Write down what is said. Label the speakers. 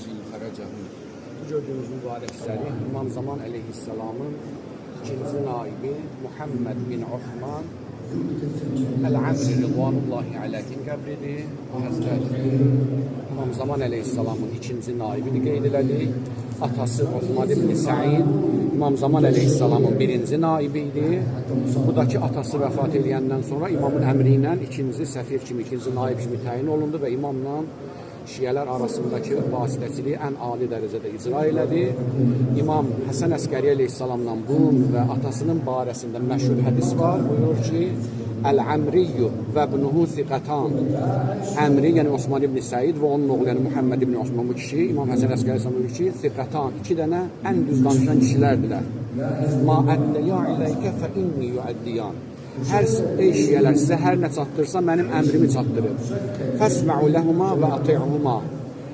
Speaker 1: Yu'accil fərəcəhu.
Speaker 2: Bu gördüyünüz mübarək sərih İmam Zaman əleyhissalamın ikinci naibi Muhammed bin Osman Əl-Əmri Ridvanullahi aleyhin qəbridir. Həzrət İmam Zaman əleyhissalamın ikinci naibini qeyd elədik. Atası Osman ibn Səid İmam Zaman əleyhissalamın birinci naibi idi. Bu da ki atası vəfat eləyəndən sonra imamın əmri ilə ikinci səfir kimi, ikinci naib kimi təyin olundu və imamla şiələr arasındakı vasitəçiliyi ən ali dərəcədə icra elədi. İmam Həsən Əskəri əleyhissalamla bunun və atasının barəsində məşhur hədis var. Buyurur ki, Əl-Əmriyyu və ibnuhu siqatan. Əmri, yəni Osman ibn Səid və onun oğlu, yəni Muhammed ibn Osman bu kişi, İmam Həsən Əskəri əleyhissalam buyurur ki, siqatan iki dənə ən düz danışan kişilərdirlər. Ma əddiya iləykə fə inni yuəddiyan. Hər ey şiələr sizə hər nə çatdırsa mənim əmrimi çatdırır. Fəsma'u ləhuma və ati'uhuma.